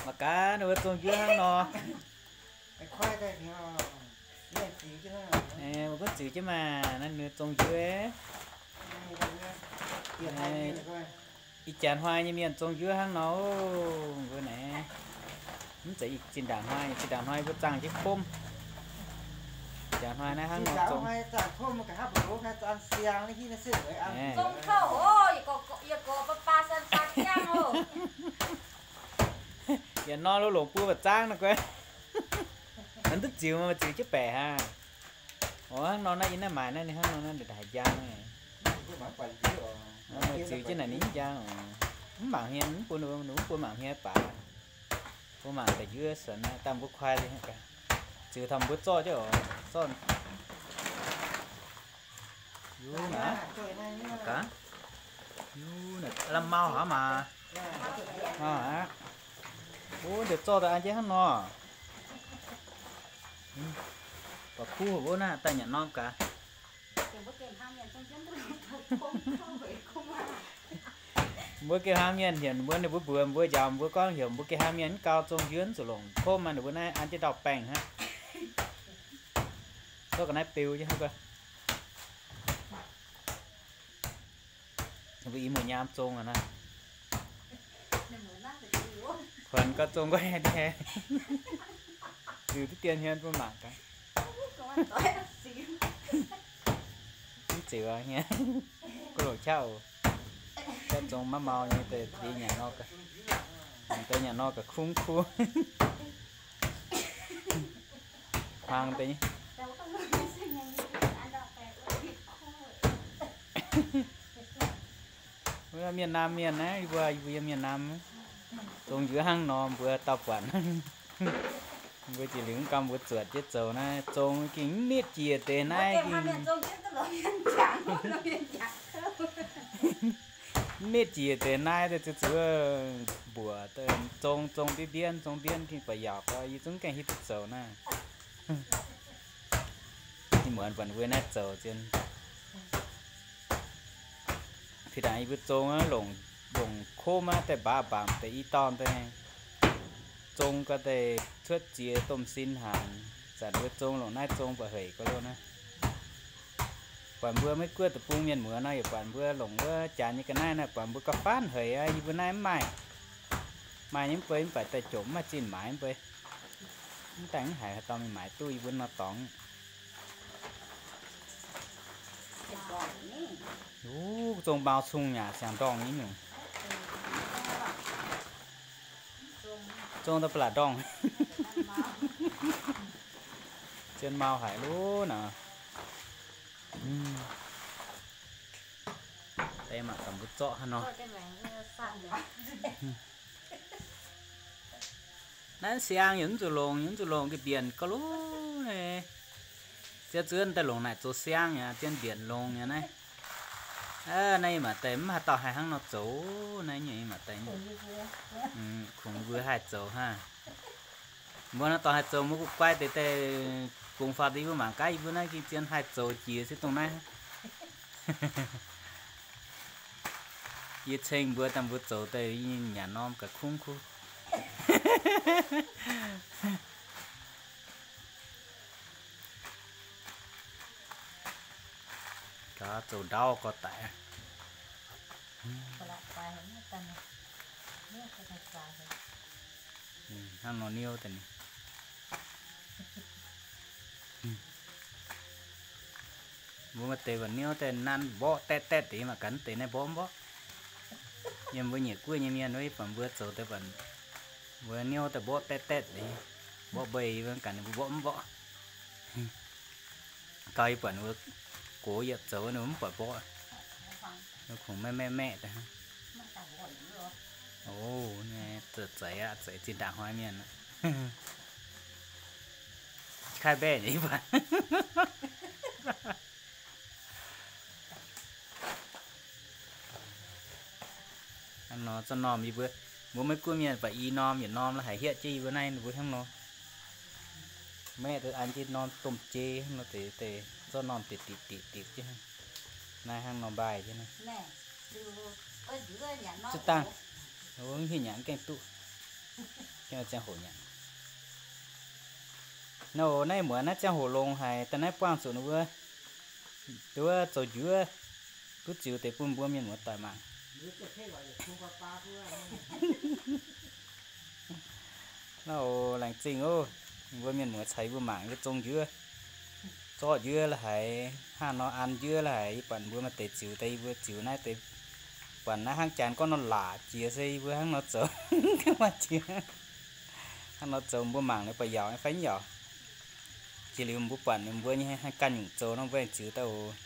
Mangc gaax ninh mbuo zong njuov hnangv nor. Mbuo gunv ziux jienv maah, naaiv ninh zong njuov. Ih jaax hnoi nyei mienh zong njuov hnangv nor, mbuo naaiv mv zeiz zinh ndaangc hnoi, zinh ndaangc hnoi mbuo zaangh jienv komv. Ih jaax hnoi naaiv hnangv nor zong. Yietc norm lo longc buo mba'zangv nor guai. Mv duqv ziux, ziux jienv baeqc hnangv. Ov, hnangv nor naaiv yie naaiv maaiz naaiv ninh hnangv nor naaiv ndongc haaix njang. Ziux jienv naaic ninh njang. Mv mangc hmien, mv bun, mv bun mangc hmien baac. Mbuo mangc daaih njuov suonx naaiv, dangh mbuo kuaai ziux taux mbuo zorqv jienv oc, zorqv. Yie naaic, gaax, yie naaic lamh mau haaix maah. Mau aqv. Wuov, deix zorqv daaih an jienv hnangv nor. Baac kuv haic wuov naaiv, daaih nyanc norm gaax. Mbuo gengh hnamv mienh heuc mbuo, ninh mbuo mbuox mbuo njaaux mbuo gorngv heuc mbuo gengh hnamv mienh mv gau, zong njuov zuqc longc komv maah, ninh mbuo naaiv an jienv ndau-baengh hnangv. Zorqv ga'naaiv beu jienv hnangv. Mbuo i muoz nyaam zong aqv naaiv. Kuonx gau zong gau, ziux diqv dien hmien bun mangc gaax. Mv ziux hmien, guv longc qaqv oc. Gau zong maiv mau nyei deix, deix nyanc nor ga'kungv kuv. Hmuangx deix nyei. Wuov mienh naamh mienh naaiv, yie mbuo, yie mbuo yiem mienh naamh, zong njuov hnangv nor mbuo dauh buatc. Mbuo jiex liuz mv gamh mbuo zuotc jienv zoux naaiv, zong gengh mv nitv jiex deix naaiv gengh. Mv nitv jiex deix naaiv deix zuqc mbuoqc zong, zong mbienv mbienv, zong mbienv gengh baac yaauc gau, yie zungv gaengh hiuv duqv zoux naaiv. Ih muonz buatc mbuo naaiv zoux zien. Fih dangc yie mbuo zong longc, longc kov maiv daaih mbaaux mbaamc deix i dorn daaih. Zong gau daaih cuotv ziex domh sin hanc. Zanc mbuo zong longc naaiv zong baac hec gau loh naaiv. Buatc mbuo Meiv Guoqv deic-bung mienh muoz nor yaac buatc mbuo longc wuov janx nyei ga'naaiv naaiv, buatc mbuo gauh faanv hec aqv. Yie mbuo naaiv mv maaih. Maaih nyei mv bei mv baac daaih jomc mv maaih zinh maaiz mv bei. Mv daaih mv haiz haaix dauh mingh maaiz duqv yie mbuo nor dorngx. Wuov, zong mau cung yaac siang-ndorngh nyei nyungc. Zong daaih ba'laqc ndorngh. Zien mau haic loh naaiv. Deix mangc gaax mbuo zorqv hnangv nor. Naaiv siang yaac mv zuqc longc, yaac mv zuqc longc, ga'mbienc gauh loh naaiv. Zien zuov daaih longc naaic zoux siang yaac zien mbienc longc yaac naaiv. Naaiv yie mangc daaih mv haaix dauh haih hnangv nor zoux, naaiv nyungc yie mangc daaih kungx mbuo haih zoux hnangv. Mbuo naaiv dorh haih zoux, mbuo gu'guaih deix daaih gongx faaux deix yie mbuo mangc gaax, yie mbuo naaiv gengh zien haih zoux jiex se dongh naaiv. Yie ceng mbuo daaih mbuo zoux daaih nyanc norm ga'kungv kuv. Gaax zoux ndaauv gorx daic. Hnangv nor niouv daaih ni. Mbuo maaih deix mba'niouv daaih nanv mborqv daetv daetv deix, mangc gaax deix naaiv mborqv mv mborqv. Yiem mbuo nyiec guoqv nyei mienh wuov, yie buatc mbuo zoux deix buatc mbuo niouv daaih mborqv daetv daetv deix, mborqv mbei, mangc gaax ninh mbuo mborqv mv mborqv. Gauh yie buatc ninh mbuo gox yietc zoux ninh mbuo mv buatc mborqv, kungx maeqv maeqv maeqv daaih. O, za'eix aqv, za'eix zinh ndaangc hnoi mienh aqv. Kaiv mbaeqv nyei buatc. Hnangv nor zorqv normh yie mbuo, mbuo Meiv Guoqv mienh baac i norm yietc norm la'haiz hietv jienv yie mbuo naaiv ninh mbuo hnangv nor. Maeqv deix an jienv norm domh jei hnangv nor deix deix, zorqv normh diqc diqc diqc diqc jienv. Naaiv hnangv nor mbaih jienv naaiv. Zuqc dangh, mv hieh nyanc gaengh duqv. Ziangh hoc nyanc. Nor, naaiv muonz naaiv ziangh hoc longx haic, daaih naaiv buangh zuqc ninh mbuo, duqv zoux njuov, duqv ziux deix bun mbuo mienh muoz doic mangc. Nor, laengz zingh oc. Mbuo mienh muoz caux yie mbuo mangc yie mbuo zong njuov, zorqv njuov la'haiz, hnangv nor an njuov la'haiz, yie buatc mbuo maaih deix ziux daaih, yie mbuo ziux naaiv deix, buatc naaiv hnangv jaax gorngv nor laac jiex se yie mbuo hnangv nor zoux, maaih jiex hnangv nor zoux, mbuo mangc ninh buatc yaauc fai mv yaauc. Jiex liuz mbuo buatc ninh mbuo nyei ganh nyungc zoux nor, mbuo aengx ziux daaih oc.